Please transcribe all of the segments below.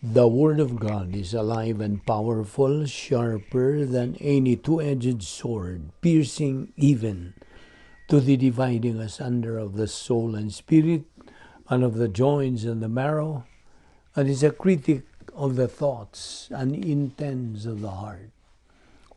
The Word of God is alive and powerful, sharper than any two-edged sword, piercing even to the dividing asunder of the soul and spirit, and of the joints and the marrow, and is a critic of the thoughts and intents of the heart.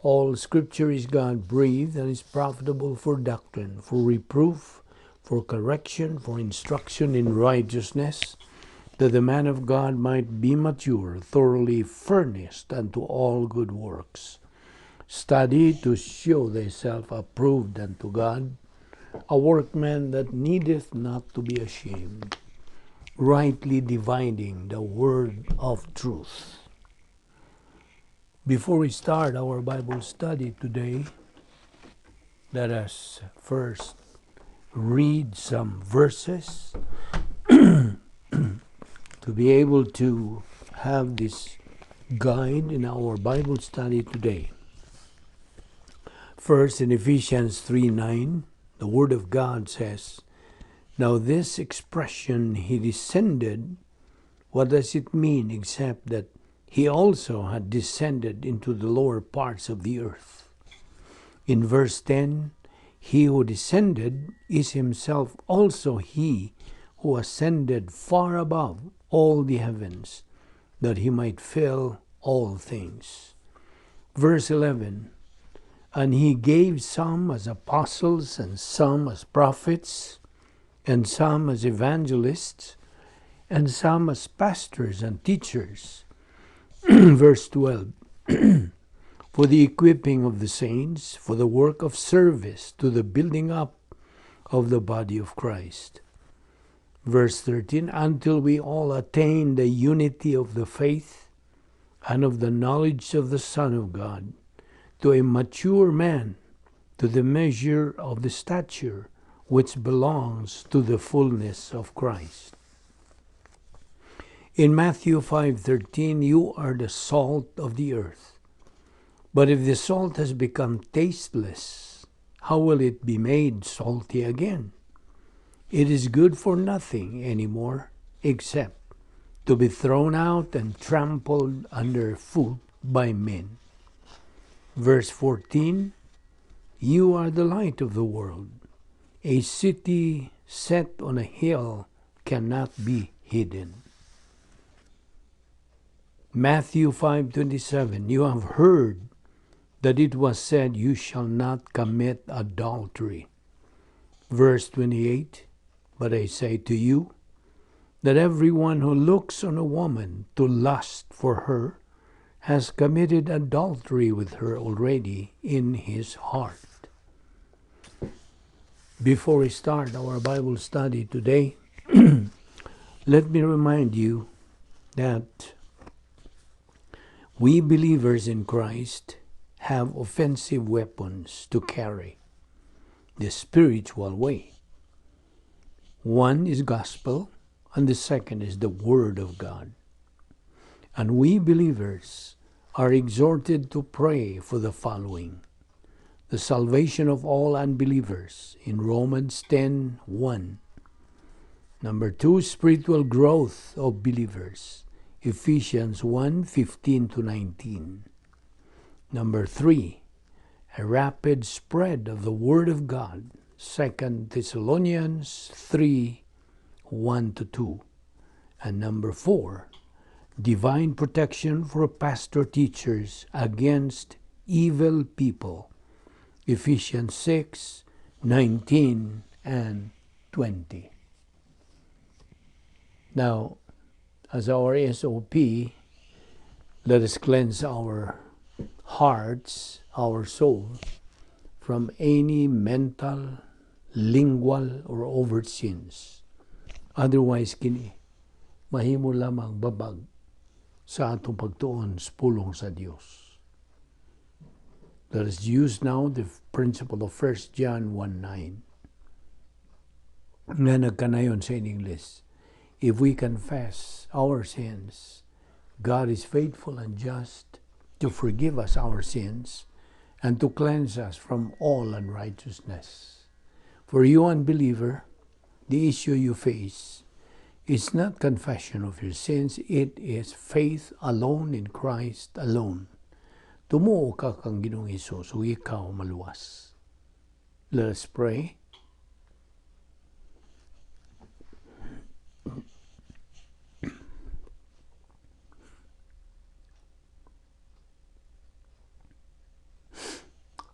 All Scripture is God breathed and is profitable for doctrine, for reproof, for correction, for instruction in righteousness, that the man of God might be mature, thoroughly furnished unto all good works. Study to show thyself approved unto God, a workman that needeth not to be ashamed, rightly dividing the word of truth. Before we start our Bible study today, let us first read some verses to be able to have this guide in our Bible study today. First, in Ephesians 3:9, the Word of God says, "Now this expression, 'He descended,' what does it mean except that He also had descended into the lower parts of the earth?" In verse 10, "He who descended is Himself also He who ascended far above all the heavens, that He might fill all things." Verse 11, "And He gave some as apostles, and some as prophets, and some as evangelists, and some as pastors and teachers." Verse 12, "For the equipping of the saints, for the work of service, to the building up of the body of Christ." Verse 13, "Until we all attain the unity of the faith and of the knowledge of the Son of God, to a mature man, to the measure of the stature which belongs to the fullness of Christ." In Matthew 5:13, "You are the salt of the earth. But if the salt has become tasteless, how will it be made salty again? It is good for nothing anymore except to be thrown out and trampled underfoot by men." Verse 14, "You are the light of the world. A city set on a hill cannot be hidden." Matthew 5:27, "You have heard that it was said, 'You shall not commit adultery.'" Verse 28, "But I say to you that everyone who looks on a woman to lust for her has committed adultery with her already in his heart." Before we start our Bible study today, let me remind you that we believers in Christ have offensive weapons to carry the spiritual way. One is gospel, and the second is the Word of God. And we believers are exhorted to pray for the following: the salvation of all unbelievers in Romans 10:1. Number two, spiritual growth of believers, Ephesians 1:15 to 19. Number three, a rapid spread of the Word of God, 2 Thessalonians 3:1 to 2. And number four, divine protection for pastor teachers against evil people, Ephesians 6:19 and 20. Now, as our SOP, let us cleanse our hearts, our soul, from any mental, lingual, or overt sins. Otherwise, kini, mahimo lamang babag sa atong pagtuon sa pulong sa Dios. Let us use now the principle of 1 John 1:9 nga nagkanayon sa in English: "If we confess our sins, God is faithful and just to forgive us our sins and to cleanse us from all unrighteousness." For you, unbeliever, the issue you face It's not confession of your sins, it is faith alone in Christ alone. Tumuo ka kang Ginoong Hesus ug ikaw maluwas. Let us pray.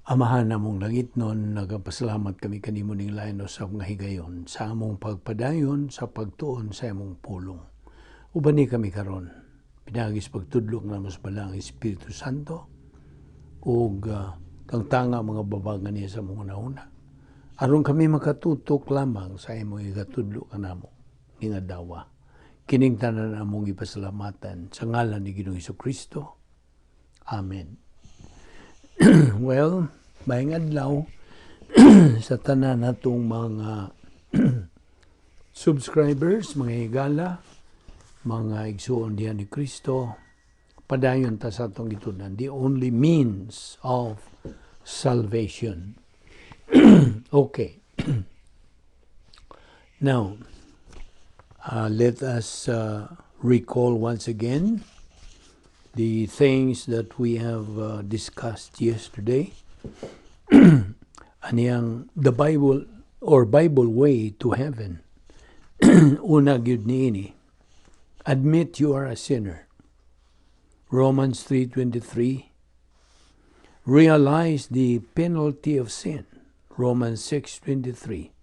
Amahan namong langitnon, nagapasalamat kami kanimo ning lain usab nga higayon sa among pagpadayon sa pagtuon sa imong pulong. Ubani kami karon pinaagi sa pagtudlo namo sa Balaang Espiritu Santo ug tangtanga mga babagan niya sa among hunahuna aron kami makatutok lamang sa imong igatudlo kanamo ning adlaw. Kining tanan among gipasalamatan sa ngalan ni Ginoong Kristo. Amen. Well, maayong adlaw sa tanan natong mga subscribers, mga higala, mga igsuon diha ni Kristo, padayon ta sa atong gitun-an, the only means of salvation. Okay. Now, let us recall once again the things that we have discussed yesterday. Aniyang the Bible or Bible way to heaven. Una gyud niini. Admit you are a sinner. Romans 3:23. Realize the penalty of sin. Romans 6:23.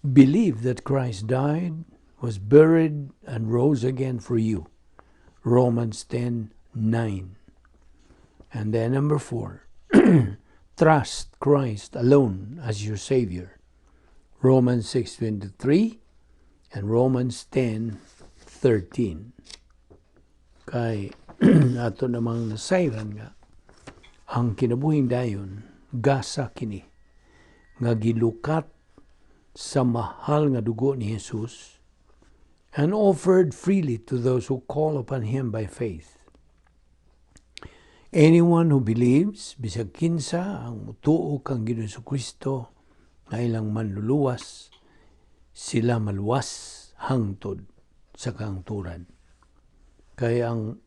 Believe that Christ died, was buried, and rose again for you. Romans 10:9. And then number 4, trust Christ alone as your Savior. Romans 6:23 and Romans 10:13. Kay ato namang nasayran nga ang kinabuhing dayon gasa kini nga gilukat sa mahal nga dugo ni Jesus and offered freely to those who call upon Him by faith. Anyone who believes, bisag kinsa ang mutuo kang Ginoong Kristo nga ilang manluluwas, sila maluwas hangtod sa kahangturan. Kaya ang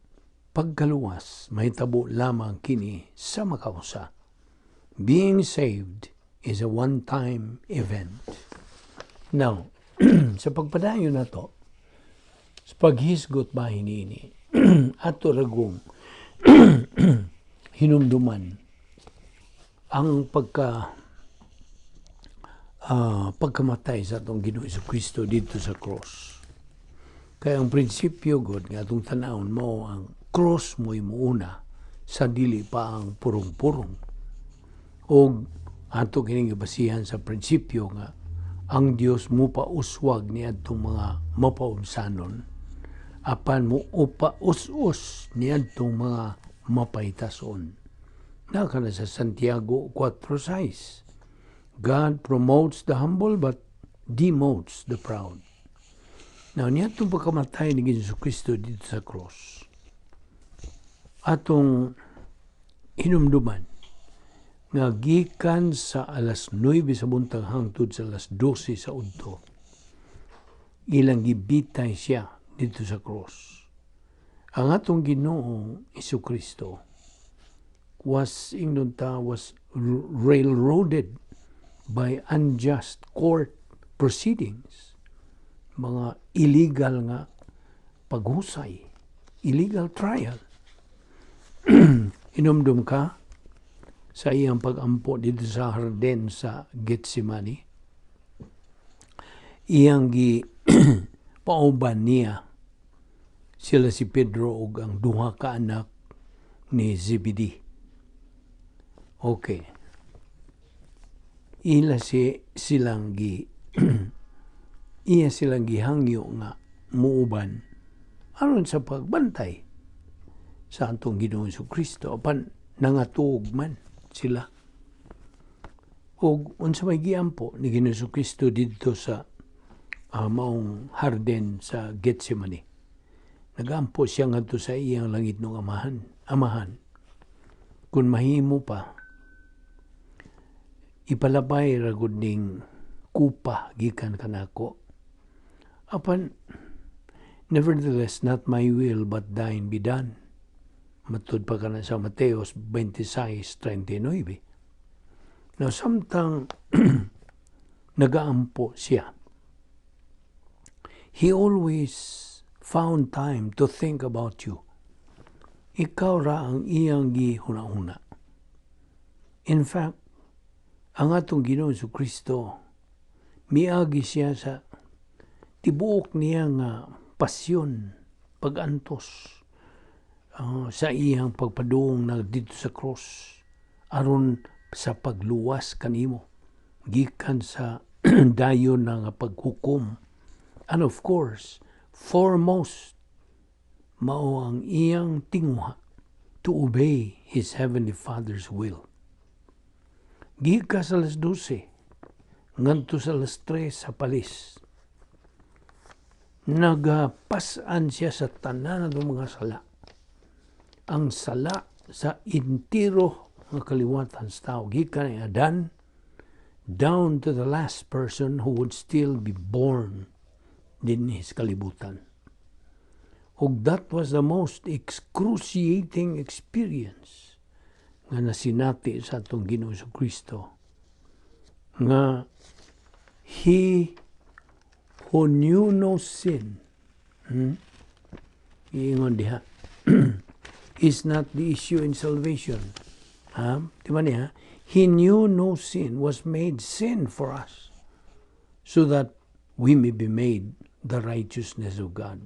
pagkaluwas mahitabo lamang kini sa makausa. Being saved is a one-time event. Now, sa pagpadayon nato, sa paghisgot bahin niini, ato ra gung hinumduman ang pagkamatay sa atong Ginoong Kristo didto sa cross. Kaya ang prinsipyo gud nga atong tan-awon mao ang cross mo'y muuna sa dili pa ang purong-purong. Og ato kining gibasihan sa prinsipyo nga ang Dios mo pauswag ni adtong mga mapaubsanon apan mo upaus-us ni adtong mga mapahitason. Naa kana sa Santiago 4:6. God promotes the humble but demotes the proud. Now, niadtong pagkamatay ni Jesu Kristo didto sa cross, atong hinumduman nga gikan sa alas 9 sa buntag hangtod sa alas 12 sa udto, ilang gibitay siya didto sa cross. Ang atong Ginoong Hesus Kristo was, ingnon ta, was railroaded by unjust court proceedings, mga illegal nga paghusay, illegal trial. Hinumdum ka sa iyang pagampo didto sa hardin sa Gethsemane. Iyang gi pauban niya sila si Pedro ug ang duha ka anak ni Zebedee. Okay. Ila si silang gi iya silang gihangyo nga muuban aron sa pagbantay sa atong Ginoong Kristo, apan nangatuog man sila. Ug unsa may giampo ni Ginoong Kristo didto sa maong hardin sa Gethsemane? Nagampo siya ngadto sa iyang langitnong Amahan. "Amahan, kung mahimo pa, ipalabay ra gud ning kupa gikan kanako. Apan, "Nevertheless, not my will but thine be done." Matud pa kana sa Mateo 26:39. Now, samtang nagaampo siya, he always found time to think about you. Ikaw ra ang iyang gihuna-huna. In fact, ang atong Ginoong Kristo, miagi siya sa tibuok niya nga pasyon, pagantos, sa iyang pagpadung na dito sa cross aron sa pagluwas kanimo gikan sa dayon nga paghukom. And of course, foremost, mao ang iyang tinguha to obey his heavenly Father's will. Gikan sa alas 12 ngadto sa alas 3 sa palis, nagapasan siya sa tanan ng mga sala, ang sala sa intiro nga kaliwatan sa tao gikan ni Adan down to the last person who would still be born dinhi sa kalibutan. Ug that was the most excruciating experience nga nasinati sa atong Ginoong Kristo nga he who knew no sin, Iingon diha, is not the issue in salvation. Ha? Di ba niya? He knew no sin was made sin for us so that we may be made the righteousness of God.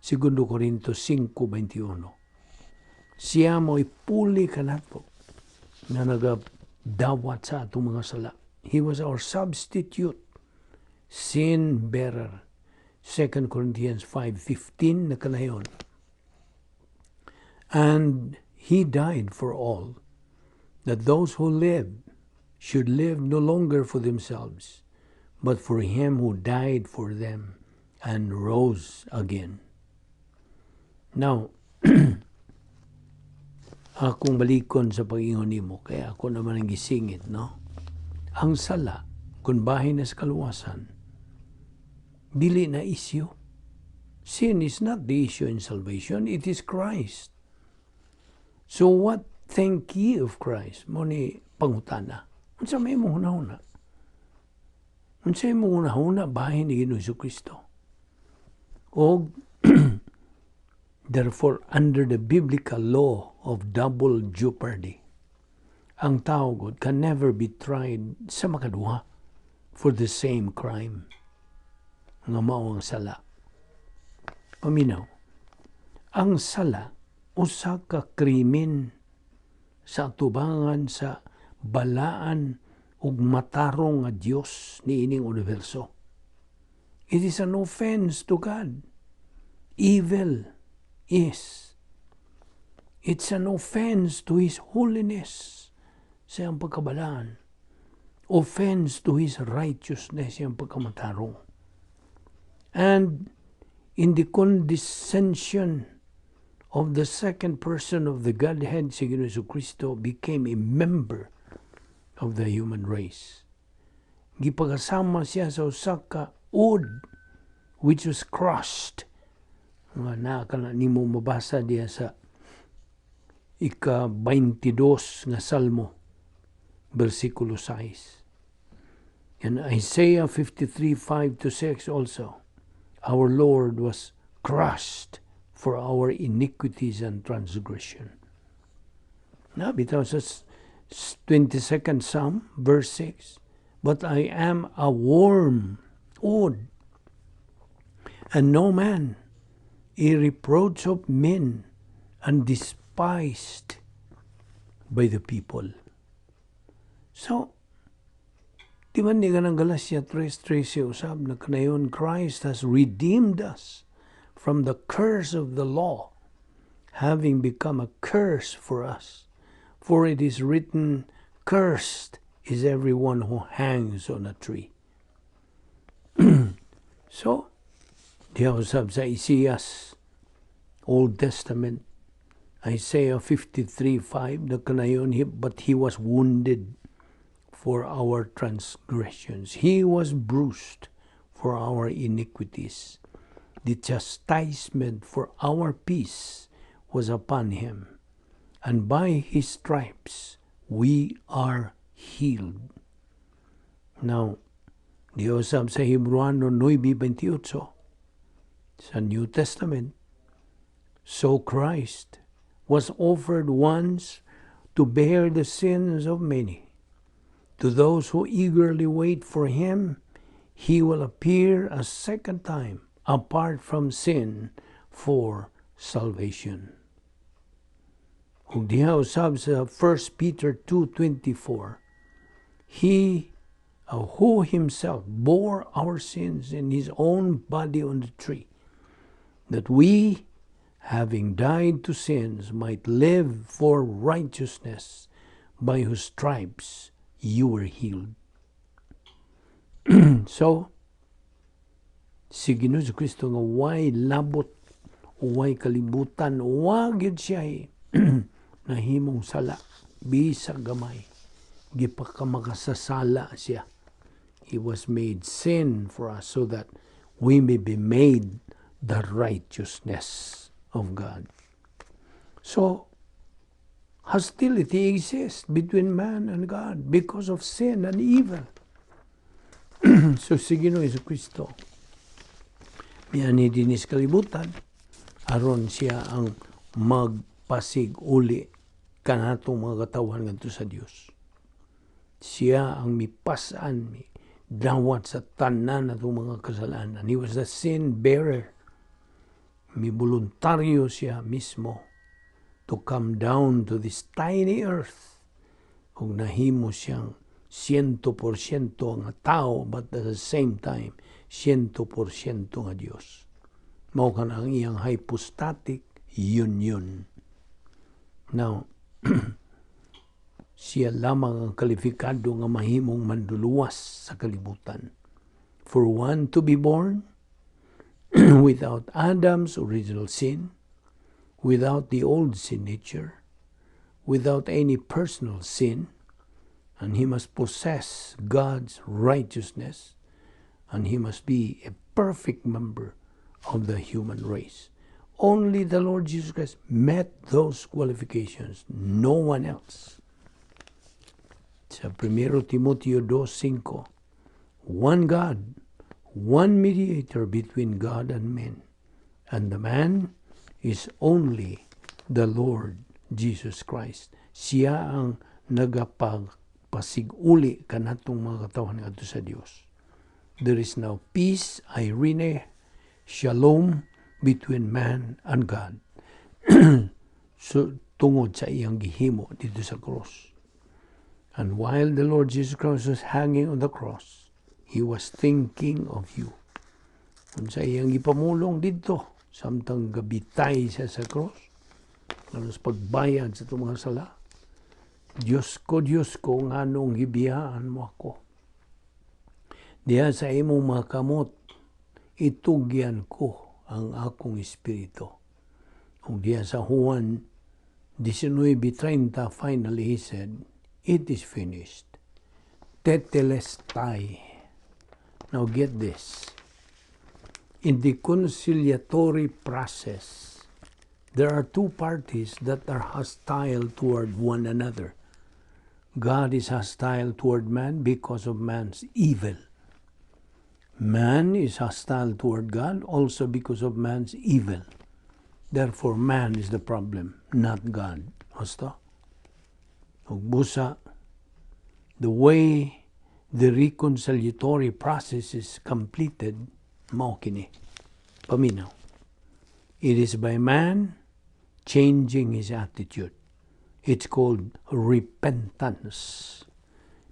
Segundo Corinto 5:21. Siya mo'y puli kanato nga nagadawat sa atong mga sala. He was our substitute, sin bearer. 2 Corinthians 5:15 na kanayon. And he died for all, that those who live should live no longer for themselves, but for him who died for them and rose again. Now, akong balikon sa pag-ingon nimo, kaya ako naman ang gisingit, no? Ang sala, kung bahin na sa kaluwasan, dili na issue. Sin is not the issue in salvation, it is Christ. So what think ye of Christ? Mao ni pangutana. Unsa may imong hunahuna? Unsa imong hunahuna bahin ni Ginoong Kristo? Og therefore, under the biblical law of double jeopardy, ang tao gud can never be tried sa makaduha for the same crime nga mao ang sala. Paminaw, ang sala usa ka krimen sa atubangan sa balaan ug matarong nga Dios niining universo. It is an offense to God. Evil is. It's an offense to His holiness sa iyang pagkabalaan. Offense to His righteousness, iyang pagkamatarong. And in the condescension of the second person of the Godhead, si Ginoong Kristo became a member of the human race. Gipakasama siya sa usa ka ud which was crushed. Nga naa ka na nimo mabasa diya sa ika-22 nga Salmo, versikulo 6. In Isaiah 53, 5 to 6 also, our Lord was crushed for our iniquities and transgression. Na, bitaw sa 22nd Psalm, verse 6, "But I am a worm, ud, and no man, a reproach of men, and despised by the people." So, di man ni ng Galatia 3.13 usab na kanayon, Christ has redeemed us from the curse of the law, having become a curse for us. For it is written, "Cursed is everyone who hangs on a tree." So, diha usab sa Isaias, Old Testament, Isaiah 53:5, na kanayon, "But he was wounded for our transgressions. He was bruised for for our iniquities. The chastisement for our peace was upon him, and by his stripes we are healed. Now, Dios sa Hebreano 9:28 sa New Testament, "So Christ was offered once to bear the sins of many. To those who eagerly wait for him, he will appear a second time apart from sin for salvation." Ug diha usab sa 1 Peter 2:24, "He who himself bore our sins in his own body on the tree, that we, having died to sins, might live for righteousness, by whose stripes you were healed." So, si Ginoo Kristo nga way labot, way kalibutan, wa gyud siya nahimong sala, bisag gamay. Gipakamakasasala siya. He was made sin for us so that we may be made the righteousness of God. So, hostility exists between man and God because of sin and evil. So, si Ginoo Kristo, mianhi dinhi sa kalibutan, aron siya ang magpasig-uli kanatong mga katawhan ngadto sa Dios. Siya ang mipas-an, mi dawat sa tanan natong mga kasalanan. He was the sin bearer. Mi voluntaryo siya mismo to come down to this tiny earth. Ug nahimo siyang 100% nga tao, but at the same time, 100% nga Dios. Mao kana ang iyang hypostatic union. Now, siya lamang ang kalifikado nga mahimong manduluwas sa kalibutan. For one to be born without Adam's original sin, without the old sin nature, without any personal sin, and he must possess God's righteousness, and he must be a perfect member of the human race. Only the Lord Jesus Christ met those qualifications, no one else. Sa 1 Timoteo 2:5, "One God, one mediator between God and men, and the man is only the Lord Jesus Christ." Siya ang nagapagpasiguli kanatong mga katawhan ngadto sa Dios. There is now peace, eirene, shalom between man and God. So, tungod sa iyang gihimo didto sa cross. And while the Lord Jesus Christ was hanging on the cross, He was thinking of you. Unsa iyang gipamulong didto, samtang gabitay siya sa cross, aron sa pagbayad sa atong mga sala? "Diyos ko, Diyos ko, nganong gibiyaan mo ako? Diha sa imong mga kamot, itugyan ko ang akong espiritu." Ug diha sa Juan 19:30, finally he said, "It is finished." Tetelestai. Now get this. In the conciliatory process, there are two parties that are hostile toward one another. God is hostile toward man because of man's evil. Man is hostile toward God also because of man's evil. Therefore, man is the problem, not God. Husto? Ug busa, the way the reconciliatory process is completed, mao kini. Paminaw. It is by man changing his attitude. It's called repentance.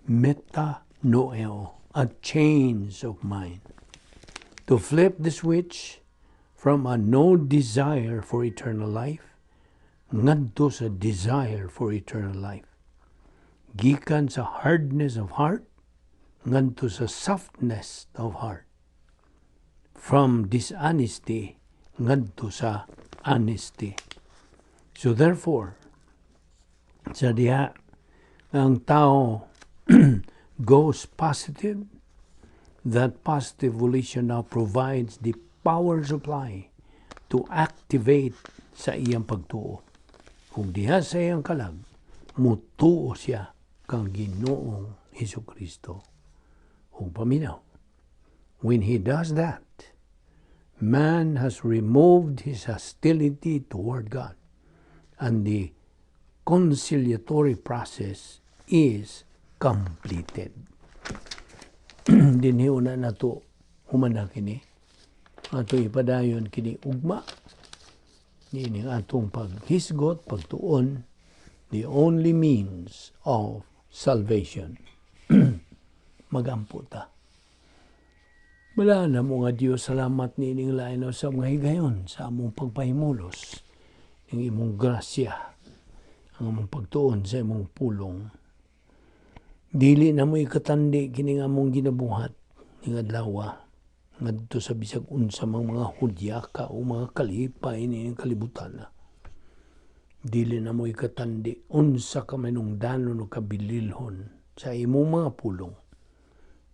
Metanoeo, a change of mind. To flip the switch from a no desire for eternal life ngadto sa desire for eternal life. Gikan sa hardness of heart ngadto sa softness of heart. From dishonesty ngadto sa honesty. So therefore, sa diha ang tao goes positive, That positive volition now provides the power supply to activate sa iyang pagtuo. Kung diha sa iyang kalag, mutuo siya kang Ginoong Hesus Kristo. Ug paminaw. When he does that, man has removed his hostility toward God, and the conciliatory process is completed. Dinhi una nato humana kini. Ato ipadayon kini ugma. Niini atong paghisgot, pagtuon, the only means of salvation. Magampo ta. Balaan namo nga Dios, salamat niining lain sa mga higayon sa among pagpahimulos ng imong grasya, ang among pagtuon sa imong pulong. Dili namo ikatandi kining among ginabuhat ning adlaw ngadto sa bisag unsa mang mga hudyaka o mga kalipay ni kalibutan. Dili namo ikatandi unsa ka manungdanon o kabililhon sa imong mga pulong.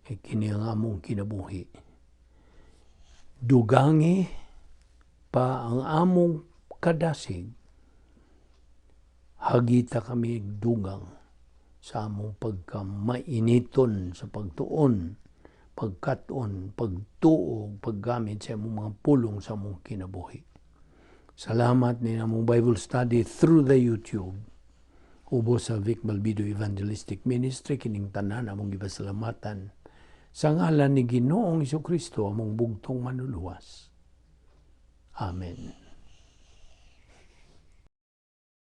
Kay kini ang among kinabuhi. Dugangi pa ang among kadasig, hagita kami dugang sa among pagkamainiton sa pagtuon, pagkat-on, pagtuo, paggamit sa among mga pulong sa among kinabuhi. Salamat ni among Bible study through the YouTube. Ubos sa Vic Balbido Evangelistic Ministry, kining tanan among gipasalamatan sa ngalan ni Ginoong Kristo, among bugtong manluluwas. Amen.